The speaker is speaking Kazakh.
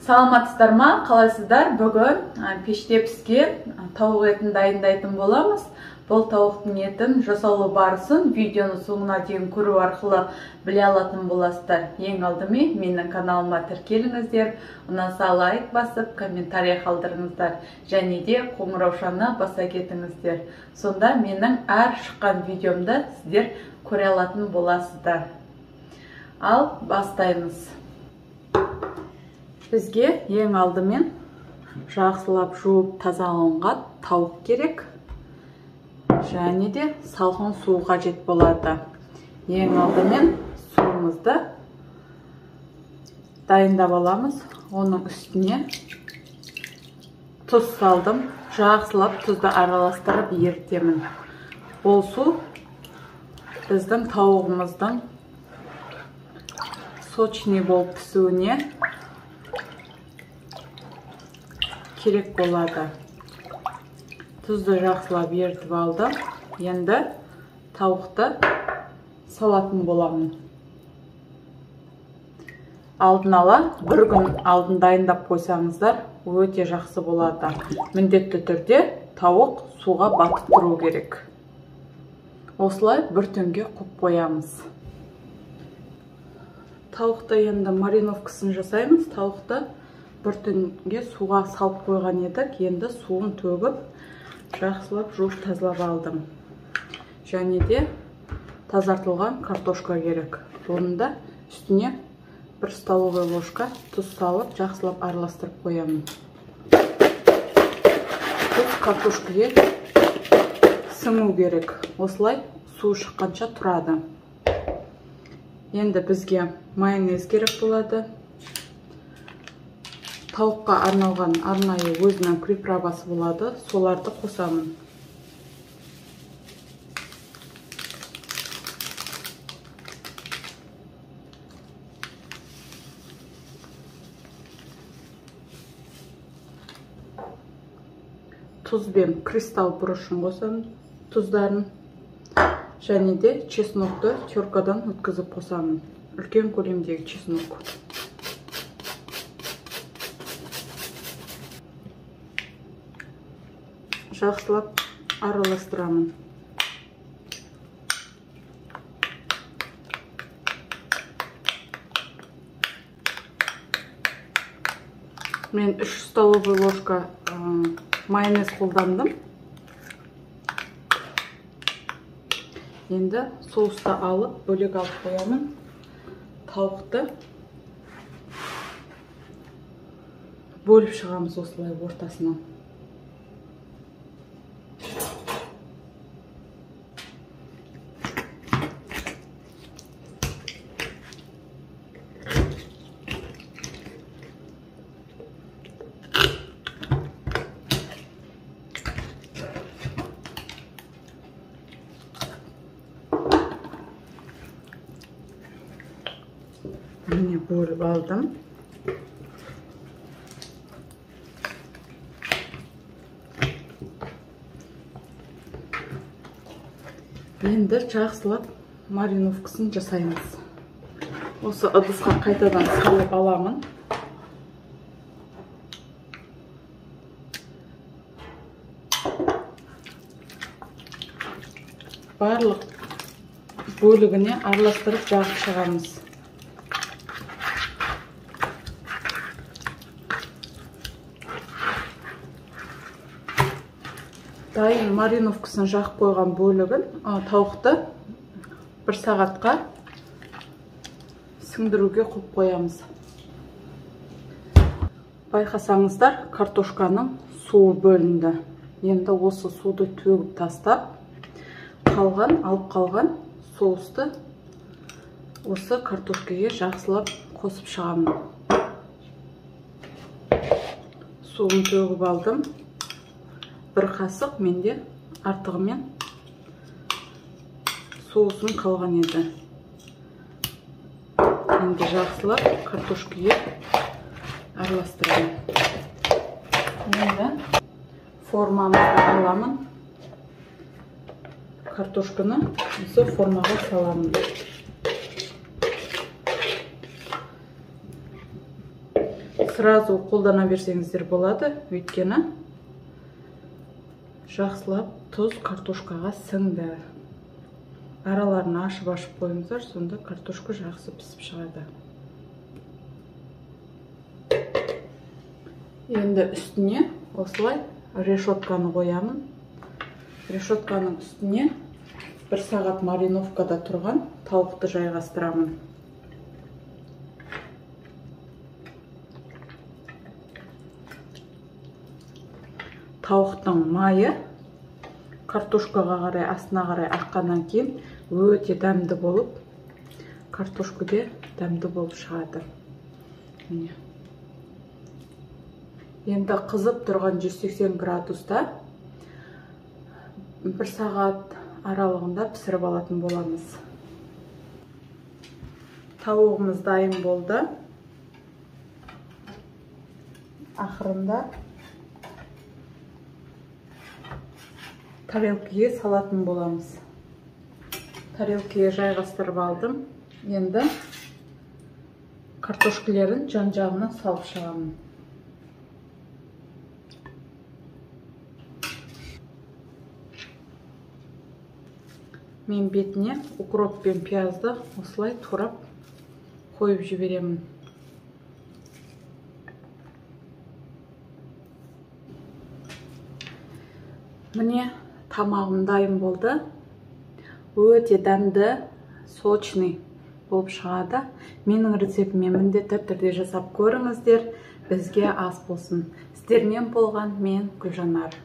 Саламатсыздар ма, қалайсыздар? Бүгін пеште піскен тауық етін дайындайтын боламыз. Бұл тауықтың етін жасалу барысын видеоның соңына дейін көру арқылы біле алатын боласыздар. Ең алдымен менің каналыма тіркеліңіздер, ұнаса лайк басып, комментарий қалдырыңыздар және де қоңыраушаны баса кетіңіздер. Сонда менің әр шыққан видеомды сіздер көре алатын боласыздар. Ал бастаймыз. Бізге ең алдымен жақсылап жуып тазаланған тауық керек. Және де салқын су қажет болады. Ең алдымен суымызды дайындап аламыз. Оның үстіне тұз салдым. Жақсылап тұзды араластырып ерітемін. Бұл су біздің тауығымыздың сочный болып пісуіне керек болады. Тұзды жақсылап ерітіп алдым. Енді тауықты салатын боламын. Алдын ала бір күн алдын дайындап қойсаңыздар өте жақсы болады. Міндетті түрде тауық суға батып тұру керек. Осылай бір түнге қойып қоямыз. Тауықты енді мариновкасын жасаймыз. Тауықты бір түнге суға салып қойған едік. Енді суын төгіп, жақсылап жуып тазалап алдым. Және де тазартылған картошка керек. Оның да үстіне бір столовая ложка тұз салып, жақсылап араластырып қоямын. Тұз картошкаға сіңу керек. Осылай су шыққанша тұрады. Енді бізге майонез керек болады. Тауыққа арналған арнайы өзінің приправасы болады, соларды қосамын. Тұз бен кристалл бұрышын қосамын, тұздарын. Және де чеснокты теркадан өткізіп қосамын. Үлкен көлемдегі чеснок. Жақсылап араластырамын. Мен 3 столовый ложка майонез қолдандым. Енді соусты алып, бөлек алып қоямын. Тауықты бөліп шығамыз осылай ортасынан. Міне бөліп алдым. Енді жақсылап мариновкасын жасаймыз. Осы ыдысқа қайтадан салып аламын. Барлық бөлігіне араластырып жағып шығамыз. Дайын мариновкасын жағып қойған бөлігін тауықты бір сағатқа сіңдіруге қойып қоямыз. Байқасаңыздар, картошканың суы бөлінді. Енді осы суды төгіп тастап, алып қалған соусты осы картошкаға жақсылап қосып шығамын. Суын төгіп алдым. Бір қасық менде артығымен соусым қалған еді. Енді жақсылап картошкаға араластырамын. Енді формамызды аламын. Картошканы осы формаға саламын. Сразу қолдана берсеңіздер болады, өйткені жақсылап тұз картошкаға сіңді. Араларын ашып-ашып қойыңыздар, сонда картошка жақсы пісіп шығады. Енді үстіне осылай решетканы қоямын. Решетканың үстіне 1 сағат мариновкада тұрған тауықты жайғастырамын. Тауықтың майы картошкаға қарай, астына қарай аққаннан кейін өте дәмді болып, картошка де дәмді болып шығады. Міне. Енді қызып тұрған 180 градуста 1 сағат аралығында пісіріп алатын боламыз. Тауығымыз дайын болды. Ақырында тарелкіге салатын боламыз. Тарелкіге жайғастырып алдым. Енді картошкалерін жан-жағынан салып шығамын. Мен бетіне укроп пен пиязды осылай турап қойып жіберемін. Міне, тамағым дайын болды. Өте дәмді, сочный болып шығады. Менің рецептіме міндетті түрде жасап көріңіздер. Бізге ас болсын. Сіздермен болған мен Гүлжанар.